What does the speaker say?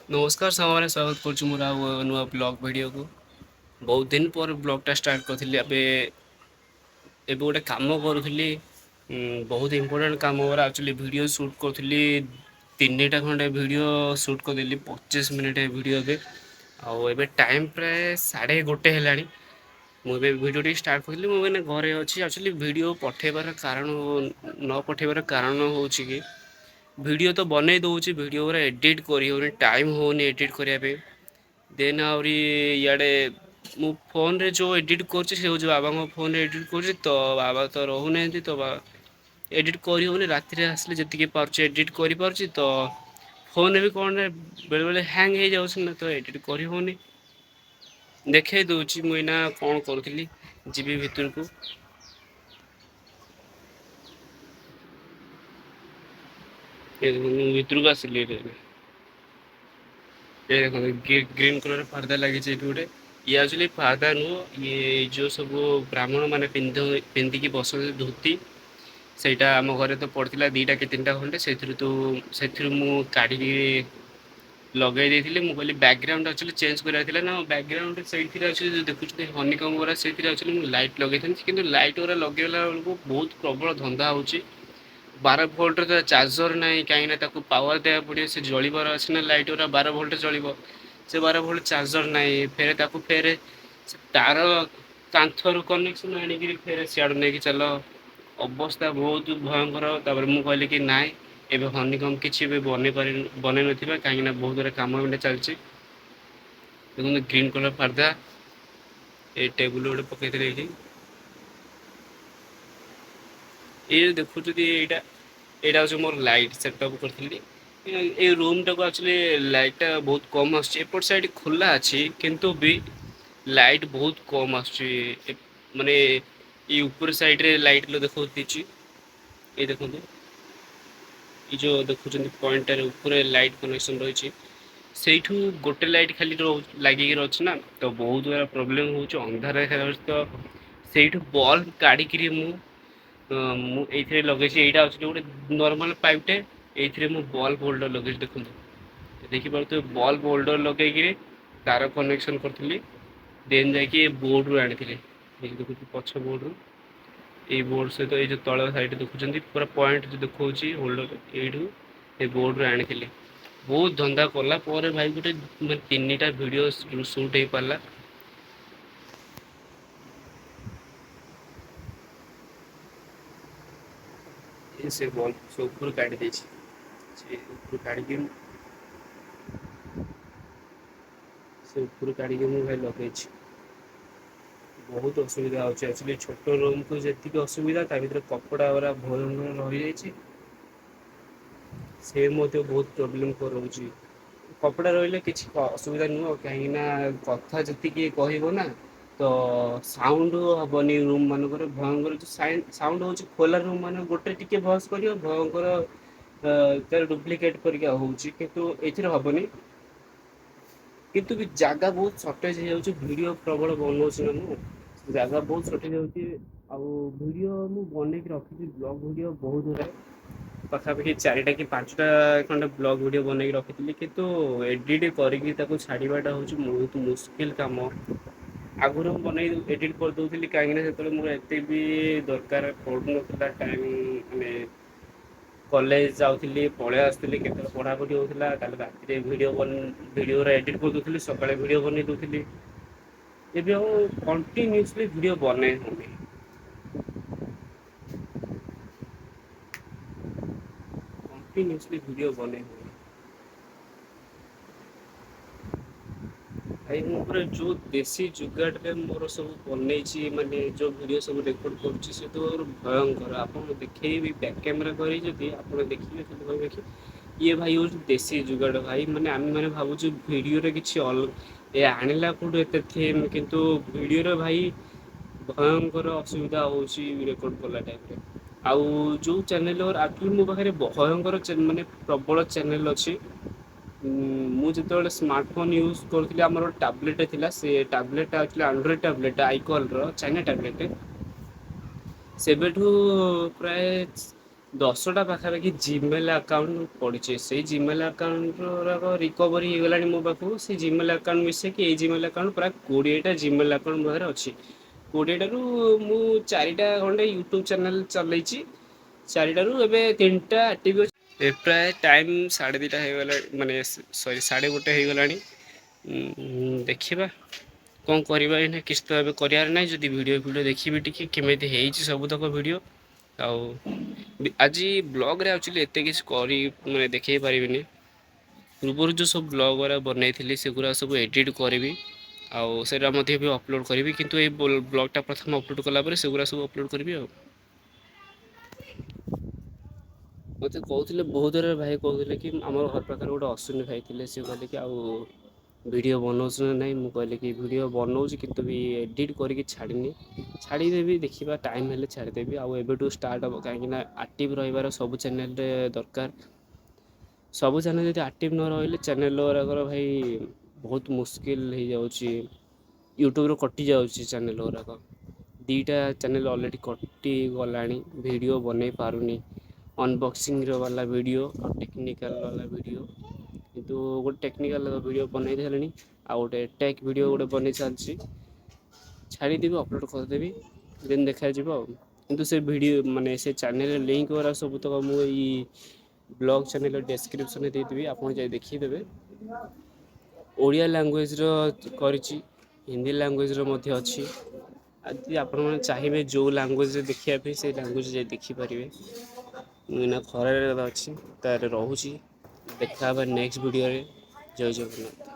ନମସ୍କାର ସାଙ୍ଗମାନେ, ସ୍ୱାଗତ କରୁଛି ମୋର ଆଉ ନୂଆ ବ୍ଲଗ୍ ଭିଡ଼ିଓକୁ। ବହୁତ ଦିନ ପରେ ବ୍ଲଗ୍ଟା ଷ୍ଟାର୍ଟ କରିଥିଲି। ଏବେ ଏବେ ଗୋଟେ କାମ କରୁଥିଲି, ବହୁତ ଇମ୍ପୋର୍ଟାଣ୍ଟ କାମ ଗୁରା। ଆକ୍ଚୁଆଲି ଭିଡ଼ିଓ ସୁଟ୍ କରୁଥିଲି, 3ଟା ଖଣ୍ଡେ ଭିଡ଼ିଓ ସୁଟ୍ କରିଦେଲି, 25 ମିନିଟ୍ ଭିଡ଼ିଓ ଏବେ। ଆଉ ଏବେ ଟାଇମ୍ ପ୍ରାୟ 1:30 ହେଲାଣି। ମୁଁ ଏବେ ଭିଡ଼ିଓ ଟିକେ ଷ୍ଟାର୍ଟ କରିଥିଲି। ମୁଁ ଏବେ ଘରେ ଅଛି। ଆକ୍ଚୁଆଲି ଭିଡ଼ିଓ ପଠେଇବାର କାରଣ, ନ ପଠେଇବାର କାରଣ ହେଉଛି କି ଭିଡ଼ିଓ ତ ବନେଇ ଦେଉଛି, ଭିଡ଼ିଓ ଗୁରା ଏଡ଼ିଟ୍ କରି ହେଉନି, ଟାଇମ୍ ହେଉନି ଏଡ଼ିଟ୍ କରିବା ପାଇଁ। ଦେନ୍ ଆହୁରି ଇଆଡ଼େ ମୁଁ ଫୋନ୍ରେ ଯେଉଁ ଏଡ଼ିଟ୍ କରୁଛି, ସେ ହେଉଛି ବାବାଙ୍କ ଫୋନ୍ରେ ଏଡ଼ିଟ୍ କରୁଛି। ତ ବାବା ତ ରହୁନାହାନ୍ତି, ତ ଏଡ଼ିଟ୍ କରିହେଉନି। ରାତିରେ ଆସିଲେ ଯେତିକି ପାରୁଛି ଏଡ଼ିଟ୍ କରିପାରୁଛି। ତ ଫୋନ୍ରେ ବି କ'ଣ ବେଳେବେଳେ ହ୍ୟାଙ୍ଗ ହେଇଯାଉଛି ନା, ତ ଏଡ଼ିଟ୍ କରିହେଉନି। ଦେଖେଇ ଦେଉଛି ମୁଁ ଏଇନା କ'ଣ କରୁଥିଲି, ଯିବି ଭିତରକୁ। ମୁଁ ଭିତରକୁ ଆସିଲି ଏବେ। ଏ ଦେଖନ୍ତୁ, ଗ୍ରୀନ୍ କଲର୍ ପର୍ଦା ଲାଗିଛି ଏଇଠି ଗୋଟେ। ଇଏ ଆକ୍ଚୁଆଲି ପର୍ଦା ନୁହଁ, ଇଏ ଯେଉଁ ସବୁ ବ୍ରାହ୍ମଣ ମାନେ ପିନ୍ଧିକି ବସନ୍ତି ଧୋତି, ସେଇଟା ଆମ ଘରେ ତ ପଡ଼ିଥିଲା 2ଟା କି 3ଟା ଖଣ୍ଡେ। ସେଥିରୁ ମୁଁ କାଢ଼ିକି ଲଗେଇ ଦେଇଥିଲି। ମୁଁ କହିଲି ବ୍ୟାକଗ୍ରାଉଣ୍ଡ ଆକ୍ଚୁଆଲି ଚେଞ୍ଜ କରିବାର ଥିଲା ନା, ବ୍ୟାକଗ୍ରାଉଣ୍ଡ ସେଇଥିରେ ଆକ୍ଚୁଆଲି ଯେଉଁ ଦେଖୁଛନ୍ତି ହନିକମ୍ ଗୁଡ଼ା, ସେଇଥିରେ ଆକ୍ଚୁଆଲି ମୁଁ ଲାଇଟ୍ ଲଗେଇଥାନ୍ତି। କିନ୍ତୁ ଲାଇଟ୍ ଗୁଡ଼ା ଲଗେଇଲା ବେଳକୁ ବହୁତ ପ୍ରବଳ ଧନ୍ଦା ହେଉଛି। 12 ଭୋଲ୍ଟର ତ ଚାର୍ଜର ନାହିଁ, କାହିଁକିନା ତାକୁ ପାୱାର ଦେବାକୁ ପଡ଼ିବ, ସେ ଜଳିବାର ଅଛି ନା। ଲାଇଟ୍ ଗୁଡ଼ା 12 ଭୋଲ୍ଟ ଜଳିବ, ସେ 12 ଭୋଲ୍ଟ ଚାର୍ଜର ନାହିଁ। ଫେରେ ତାକୁ ଫେରେ ସେ ତାର କାନ୍ଥରୁ କନେକ୍ସନ୍ ଆଣିକିରି ଫେରେ ସିଆଡ଼ୁ ନେଇକି ଚାଲ, ଅବସ୍ଥା ବହୁତ ଭୟଙ୍କର। ତାପରେ ମୁଁ କହିଲି କି ନାଇଁ, ଏବେ ହନିକମ୍ କିଛି ଏବେ ବନେଇ ପାରି ବନେଇ ନଥିବା, କାହିଁକିନା ବହୁତ ଗୁଡ଼ା କାମ ଏବେ ଚାଲିଛି। ଦେଖନ୍ତୁ, ଗ୍ରୀନ୍ କଲର୍ ପର୍ଦା ଏଇ ଟେବୁଲ୍ ଗୋଟେ ପକେଇଥିଲେ ଏଇଠି। ଏଇ ଯୋଉ ଦେଖୁଛନ୍ତି ଏଇଟା, ଏଇଟା ହେଉଛି ମୋର ଲାଇଟ୍ ସେଟଅପ୍ କରିଥିଲି ଏଇ ରୁମ୍ଟାକୁ। ଆକ୍ଚୁଆଲି ଲାଇଟ୍ଟା ବହୁତ କମ୍ ଆସୁଛି। ଏପଟ ସାଇଡ଼୍ ଖୋଲା ଅଛି, କିନ୍ତୁ ବି ଲାଇଟ୍ ବହୁତ କମ୍ ଆସୁଛି। ମାନେ ଏଇ ଉପର ସାଇଡ଼୍ରେ ଲାଇଟ୍ ଦେଖାଉଛି। ଏଇ ଦେଖନ୍ତୁ, ଏଇ ଯେଉଁ ଦେଖୁଛନ୍ତି ପଏଣ୍ଟଟାରେ ଉପରେ ଲାଇଟ୍ କନେକ୍ସନ୍ ରହିଛି, ସେଇଠୁ ଗୋଟେ ଲାଇଟ୍ ଖାଲି ଲାଗିକି ଅଛି ନା, ତ ବହୁତ ଗୁଡ଼ା ପ୍ରୋବ୍ଲେମ୍ ହେଉଛି, ଅନ୍ଧାର ଦେଖାଯାଉଛି। ତ ସେଇଠୁ ବଲ୍ବ କାଢ଼ିକିରି ମୁଁ ଏଇଥିରେ ଲଗେଇଛି। ଏଇଟା ଅଛି ଗୋଟେ ନର୍ମାଲ୍ ପାଇପ୍ଟେ, ଏଇଥିରେ ମୁଁ ବଲ୍ବ ହୋଲ୍ଡର ଲଗେଇଛି। ଦେଖନ୍ତୁ, ଦେଖିପାରୁଥିବେ, ବଲ୍ବ ହୋଲ୍ଡର ଲଗେଇକିରି ତାର କନେକ୍ସନ୍ କରିଥିଲି। ଦେନ୍ ଯାଇକି ଏ ବୋର୍ଡ଼ରୁ ଆଣିଥିଲି। ଏଇ ଦେଖୁଛି ପଛ ବୋର୍ଡ଼ରୁ, ଏଇ ବୋର୍ଡ଼ ସହିତ ଏଇ ଯେଉଁ ତଳ ସାଇଡ଼୍ ଦେଖୁଛନ୍ତି ପୁରା ପଏଣ୍ଟ ଯେଉଁ ଦେଖାଉଛି ହୋଲ୍ଡର, ଏଇଠୁ ଏ ବୋର୍ଡ଼ରୁ ଆଣିଥିଲି। ବହୁତ ଧନ୍ଦା କଲା ପରେ ଭାଇ ଗୋଟେ ମାନେ 3ଟା ଭିଡ଼ିଓ ସୁଟ୍ ହେଇପାରିଲା। ସେ ବଲ୍ ସେ ଉପରୁ କାଢ଼ି ଦେଇଛି, ସେ ଉପରୁ କାଢ଼ିକି ମୁଁ ଭାଇ ଲଗେଇଛି। ବହୁତ ଅସୁବିଧା ହେଉଛି। ଆକ୍ଚୁଆଲି ଛୋଟ ରୁମ୍କୁ ଯେତିକି ଅସୁବିଧା, ତା ଭିତରେ କପଡ଼ା ଗୁଡ଼ା ଭୟଙ୍କର ରହିଯାଇଛି, ସେ ମଧ୍ୟ ବହୁତ ପ୍ରୋବ୍ଲେମ୍ କରାଉଛି। କପଡ଼ା ରହିଲେ କିଛି ଅସୁବିଧା ନୁହଁ, କାହିଁକିନା କଥା ଯେତିକି କହିବ ନା, ତ ସାଉଣ୍ଡ ହେବନି। ରୁମ୍ ମାନଙ୍କରେ ଭୟଙ୍କର ଯେଉଁ ସାଉଣ୍ଡ ହେଉଛି, ଖୋଲା ରୁମ୍ ମାନେ ଗୋଟେ ଟିକେ ଭଏସ୍ କରିବ, ଭୟଙ୍କର ତାର ଡୁପ୍ଲିକେଟ୍ ପରିକା ହେଉଛି, କିନ୍ତୁ ଏଥିରେ ହେବନି। କିନ୍ତୁ ବି ଜାଗା ବହୁତ ସର୍ଟେଜ୍ ହେଇଯାଉଛି। ଭିଡ଼ିଓ ପ୍ରବଳ ବନଉଛି ନା ମୁଁ, ଜାଗା ବହୁତ ସର୍ଟେଜ୍ ହେଉଛି। ଆଉ ଭିଡ଼ିଓ ମୁଁ ବନେଇକି ରଖିଛି, ବ୍ଲଗ୍ ଭିଡ଼ିଓ ବହୁତ ଗୁଡ଼ାଏ, ପାଖାପାଖି 4ଟା କି 5ଟା ଖଣ୍ଡେ ବ୍ଲଗ୍ ଭିଡ଼ିଓ ବନେଇକି ରଖିଥିଲି। କିନ୍ତୁ ଏଡ଼ିଟ୍ କରିକି ତାକୁ ଛାଡ଼ିବାଟା ହେଉଛି ବହୁତ ମୁସ୍କିଲ କାମ। ଆଗରୁ ମୁଁ ବନେଇ ଏଡ଼ିଟ୍ କରିଦେଉଥିଲି, କାହିଁକିନା ସେତେବେଳେ ମୋର ଏତେ ବି ଦରକାର ପଡ଼ୁନଥିଲା ଟାଇମ୍। ମାନେ କଲେଜ ଯାଉଥିଲି, ପଳେଇ ଆସୁଥିଲି, କେତେବେଳେ ପଢ଼ାପଢ଼ି ହେଉଥିଲା। ତାହେଲେ ରାତିରେ ଭିଡ଼ିଓରେ ଏଡ଼ିଟ୍ କରିଦେଉଥିଲି, ସକାଳେ ଭିଡ଼ିଓ ବନେଇ ଦେଉଥିଲି। ଏବେ ଆଉ କଣ୍ଟିନ୍ୟୁସଲି ଭିଡ଼ିଓ ବନେଇ ହେଉନି। କଣ୍ଟିନ୍ୟୁସଲି ଭିଡ଼ିଓ ବନେଇ ହେଉନି ଭାଇ। ମୁଁ ପୁରା ଯେଉଁ ଦେଶୀ ଯୁଗାଡ଼ରେ ମୋର ସବୁ ବନେଇଛି, ମାନେ ଯେଉଁ ଭିଡ଼ିଓ ସବୁ ରେକର୍ଡ଼ କରୁଛି, ସେ ତ ମୋର ଭୟଙ୍କର। ଆପଣଙ୍କୁ ଦେଖେଇବି ବ୍ୟାକ୍ କ୍ୟାମେରା କରି, ଯଦି ଆପଣ ଦେଖିବେ ତାହେଲେ କହିବେ କି ଇଏ ଭାଇ ହେଉଛି ଦେଶୀ ଯୁଗାଡ଼ ଭାଇ। ମାନେ ଆମେ ଭାବୁଛୁ ଭିଡ଼ିଓରେ କିଛି ଏ ଆଣିଲା କେଉଁଠୁ ଏତେ ଥିମ୍, କିନ୍ତୁ ଭିଡ଼ିଓରେ ଭାଇ ଭୟଙ୍କର ଅସୁବିଧା ହେଉଛି ରେକର୍ଡ଼ କଲା ଟାଇମ୍ରେ। ଆଉ ଯେଉଁ ଚ୍ୟାନେଲ୍ ଆକ୍ଚୁଆଲି ମୋ ପାଖରେ ଭୟଙ୍କର ମାନେ ପ୍ରବଳ ଚ୍ୟାନେଲ୍ ଅଛି। ମୁଁ ଯେତେବେଳେ ସ୍ମାର୍ଟଫୋନ୍ ୟୁଜ୍ କରୁଥିଲି, ଆମର ଟ୍ୟାବଲେଟ୍ ଥିଲା। ସେ ଟ୍ୟାବଲେଟ୍ଟା ଆକ୍ଚୁଆଲି ଆଣ୍ଡ୍ରଏଡ଼୍ ଟ୍ୟାବଲେଟ୍, ଆଇକଲ୍ର ଚାଇନା ଟ୍ୟାବଲେଟ୍। ସେବେଠୁ ପ୍ରାୟ 10ଟା ପାଖାପାଖି ଜିମେଲ୍ ଆକାଉଣ୍ଟ ପଡ଼ିଛି। ସେଇ ଜିମେଲ୍ ଆକାଉଣ୍ଟର ରିକଭରି ହେଇଗଲାଣି ମୋ ପାଖକୁ। ସେଇ ଜିମେଲ୍ ଆକାଉଣ୍ଟ ମିଶେଇକି ଏଇ ଜିମେଲ୍ ଆକାଉଣ୍ଟ ପ୍ରାୟ 20ଟା ଜିମେଲ୍ ଆକାଉଣ୍ଟ ମୋ ପାଖରେ ଅଛି। 20ଟାରୁ ମୁଁ 4ଟା ଖଣ୍ଡେ ୟୁଟ୍ୟୁବ୍ ଚ୍ୟାନେଲ୍ ଚଲେଇଛି। 4ଟାରୁ ଏବେ 3ଟା ଆକ୍ଟିଭ୍ ଅଛି। ଏ ପ୍ରାୟ ଟାଇମ୍ 2:30 ହେଇଗଲା, ମାନେ ସରି, 1:30 ହେଇଗଲାଣି। ଦେଖିବା କ'ଣ କରିବା। ଏଇନା କିଛି ତ ଏବେ କରିବାର ନାହିଁ। ଯଦି ଭିଡ଼ିଓ ଫିଡ଼ିଓ ଦେଖିବି ଟିକେ କେମିତି ହେଇଛି ସବୁତକ ଭିଡ଼ିଓ। ଆଉ ଆଜି ବ୍ଲଗ୍ରେ ଆକ୍ଚୁଆଲି ଏତେ କିଛି କରି ମାନେ ଦେଖେଇ ପାରିବିନି। ପୂର୍ବରୁ ଯେଉଁ ସବୁ ବ୍ଲଗ୍ ଗୁଡ଼ା ବନେଇଥିଲି, ସେଗୁଡ଼ା ସବୁ ଏଡ଼ିଟ୍ କରିବି ଆଉ ସେଇଟା ମଧ୍ୟ ବି ଅପଲୋଡ଼ କରିବି। କିନ୍ତୁ ଏଇ ବ୍ଲଗ୍ଟା ପ୍ରଥମେ ଅପଲୋଡ଼ କଲା ପରେ ସେଗୁଡ଼ା ସବୁ ଅପଲୋଡ଼ କରିବି। ଆଉ ମୋତେ କହୁଥିଲେ ବହୁତ ଥର ଭାଇ, କହୁଥିଲେ କି ଆମର ଘର ପାଖରେ ଗୋଟେ ଅଶ୍ୱିନୀ ଭାଇ ଥିଲେ, ସେ କହିଲେ କି ଆଉ ଭିଡ଼ିଓ ବନଉଛୁ ନା ନାହିଁ? ମୁଁ କହିଲି କି ଭିଡ଼ିଓ ବନଉଛି, କିନ୍ତୁ ବି ଏଡ଼ିଟ୍ କରିକି ଛାଡ଼ିନି। ଛାଡ଼ିଦେବି, ଦେଖିବା, ଟାଇମ୍ ହେଲେ ଛାଡ଼ିଦେବି। ଆଉ ଏବେଠୁ ଷ୍ଟାର୍ଟ ହେବ, କାହିଁକିନା ଆକ୍ଟିଭ୍ ରହିବାର ସବୁ ଚ୍ୟାନେଲ୍ରେ ଦରକାର। ସବୁ ଚ୍ୟାନେଲ୍ ଯଦି ଆକ୍ଟିଭ୍ ନ ରହିଲେ ଚ୍ୟାନେଲ୍ ଗୁଡ଼ାକର ଭାଇ ବହୁତ ମୁସ୍କିଲ ହେଇଯାଉଛି, ୟୁଟ୍ୟୁବ୍ରୁ କଟି ଯାଉଛି ଚ୍ୟାନେଲ୍ ଗୁଡ଼ାକ। 2ଟା ଚ୍ୟାନେଲ୍ ଅଲରେଡ଼ି କଟିଗଲାଣି, ଭିଡ଼ିଓ ବନେଇ ପାରୁନି। ଅନବକ୍ସିଂର ବାଲା ଭିଡ଼ିଓ ଆଉ ଟେକ୍ନିକାଲ୍ ବାଲା ଭିଡ଼ିଓ। କିନ୍ତୁ ଗୋଟେ ଟେକ୍ନିକାଲ୍ ଭିଡ଼ିଓ ବନେଇ ସାରିଲିଣି ଆଉ ଗୋଟେ ଟେକ୍ ଭିଡ଼ିଓ ଗୋଟେ ବନେଇ ଚାଲିଛି। ଛାଡ଼ିଦେବି, ଅପଲୋଡ଼ କରିଦେବି, ଦେନ୍ ଦେଖାଯିବ। ଆଉ କିନ୍ତୁ ସେ ଭିଡ଼ିଓ ମାନେ ସେ ଚ୍ୟାନେଲ୍ର ଲିଙ୍କ୍ ଗୁଡ଼ା ସବୁତକ ମୁଁ ଏଇ ବ୍ଲଗ୍ ଚ୍ୟାନେଲ୍ର ଡେସ୍କ୍ରିପସନ୍ରେ ଦେଇଦେବି, ଆପଣ ଯାଇ ଦେଖିଦେବେ। ଓଡ଼ିଆ ଲାଙ୍ଗୁଏଜ୍ର କରିଛି, ହିନ୍ଦୀ ଲାଙ୍ଗୁଏଜ୍ର ମଧ୍ୟ ଅଛି। ଯଦି ଆପଣମାନେ ଚାହିଁବେ ଯେଉଁ ଲାଙ୍ଗୁଏଜ୍ରେ ଦେଖିବା ପାଇଁ, ସେଇ ଲାଙ୍ଗୁଏଜ୍ ଯାଇ ଦେଖିପାରିବେ। ମୁଁ ଏଇନା ଖରାରେ ଅଛି, ତାରେ ରହୁଛି। ଦେଖା ହେବା ନେକ୍ସଟ ଭିଡ଼ିଓରେ। ଜୟ ଜଗନ୍ନାଥ।